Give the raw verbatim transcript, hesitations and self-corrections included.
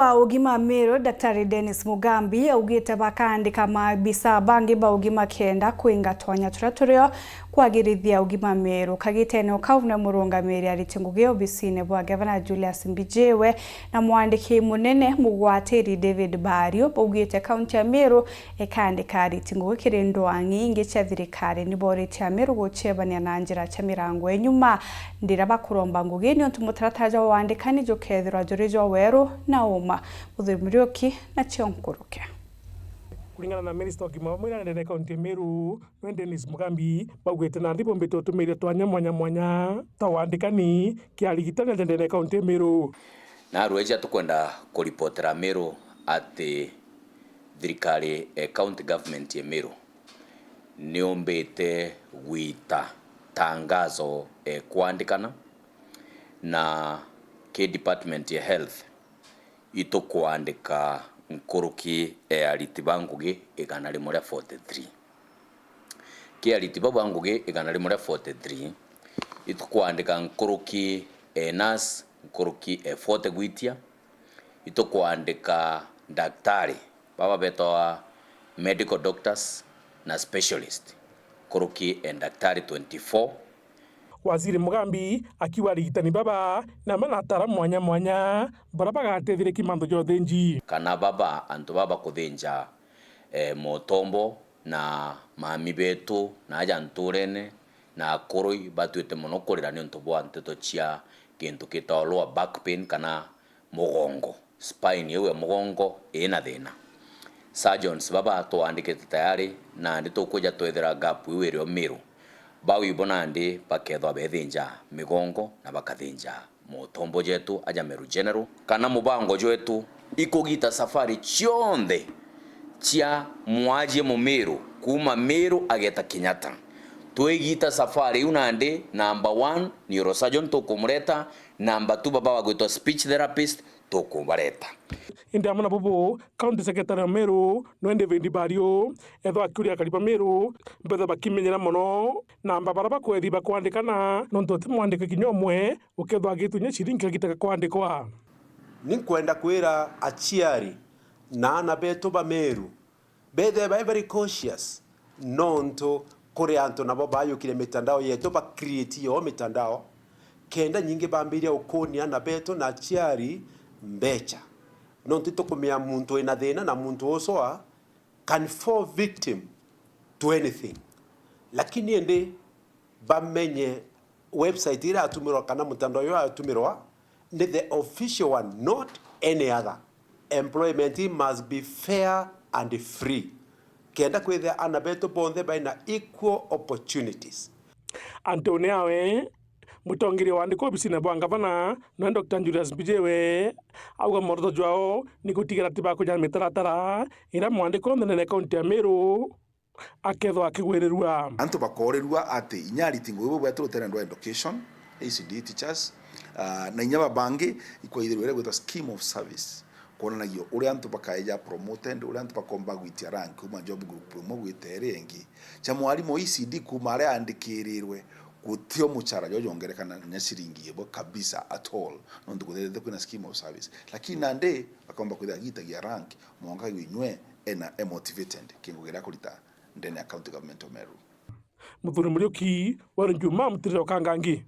wa ugima Meru, Daktari Dennis Mugambi, augite bakaandika maabisa bangi ba ugima kenda kwinga twanya turia turio kwagirithia ugima Meru. Kagitene o kau, na murungamiri ariti ngugi obisine bwa Gavana Julius Mbijiwe na mwandiki munene mugwatiri David Bario baugite kaunti ya Meru ikaandika ariti ngugi kiri ndwang'i ingi cia thirikari. Ni boritie Ameru gucebania na njira cia mirango e nyuma ndiria bakuromba ngugi, niuntu mutaratara jwa wandikani jukethirwa juri jwa weru na uma. Muthuri Muriuki na cio nkuruke. Kuringana na minista wa ugima wa mwiri ndene kaunti ya Meru, nwe Dennis Mugambi, baugite nandi bombite utumiria twanya mwanya mwanya ta wandikani, kia arigitani aja ndene kaunti ya Meru. Narua ija tukwenda kuripotera Meru ati thirikari e county government ya Meru niumbite gwita tangazo e kwandikana na ki department ya health itukwandika nkuruki e ariti ba ngugi igana rimwe ria forty three. Ki ariti bau ba ngugi igana rimwe ria forty three, itukwandika nkuruki e nurse nkuruki e forty gwitia, itukwandika ndaktari baba betwa medical doctors na specialist nkuruki e ndaktari twenty four. Waziri Mugambi akiuga arigitani baba na mena ataaramu mwanya mwanya baria bagatetheria ki mantu ja uthinji. Kana baba antu baba kuthinja, eh, motombo na mami betu na aja nturene na akuru ibatuite mono kurira niuntu bwa nteto cia kintu kitagwa lower back pain kana mugongo, spine iu ya mugongo ina thina. Surgeons baba twandikite tayari, nandi tukwija twethira gap iu irio Meru. Bau ibo nandi bakethwa bethinja migongo na bakathinja motombo jetu aja Meru General, kana mubango jwetu ikugita safari cionthe cia mwajie Mumiru kuuma Meru ageta Kenyatta. Twigita safari iu nandi, number one neurosurgeon tukumureta, number two baba bagwitwa speech therapist tukubareta. Indi amwe na bubu, County Secretary wa Meru, nwe David Bario, ethwa akiuria akari ba Meru, mbethwa bakimenyera mono, namba baria bakwethi bakwandikana, nontu uti mwandiki kinya umwe ukethwa agitunya ciringi agitega kwandikwa. Ni nkwenda kwira aciari na aana betu ba Meru, bethwe bae very cautious, nontu kuri antu nabo bayukire mitandao yetu, ba create yo mitandao, kenda nyingi bambiria ukunia aana betu na aciari mbecha. Nontu itukumenya muntu wina thina na muntu usoa can fall victim to anything. Lakini indi bamenye website iria iratumirwa kana mutandao uyu uratumirwa ni the official one, not any other. Employment must be fair and free, kenda kwithia aana betu bonthe baina equal opportunities. Antu ni awe, mutongeria wa andiki obisine bwa ngavana, nwe Doctor Julius Mbijiwe, auga mworoto jwao ni gutigirira ati bakuja na mitaratara iria mwandiki onthe ndene ya kaunti ya Meru akethwa akigwirirua. Antu bakoorirua ati inya ariti ngugi bau bwetu rutere rwa education, E C D teachers, ah, na inya babangi ikwaithirwa iria gwitwa scheme of service, kwonanagia uria antu bakaeja promoted, uria antu bakomba gwitia rank kuuma job group imwe gwita iria ingi. Cha mwarimu E C D kuuma aria andikirirwe, gutio muchara jwa jongerekana na ciringi imwe kabisa at all, nontu kuthetete kwina scheme of service. Lakini nandi bakomba kwithira agitagia rank, mwanka inywe ena e motivated kingugi gia kurita ndene ya County Government of Meru. Muthuri Muriuki, Weru Njuma, Mutiriro Kangangi.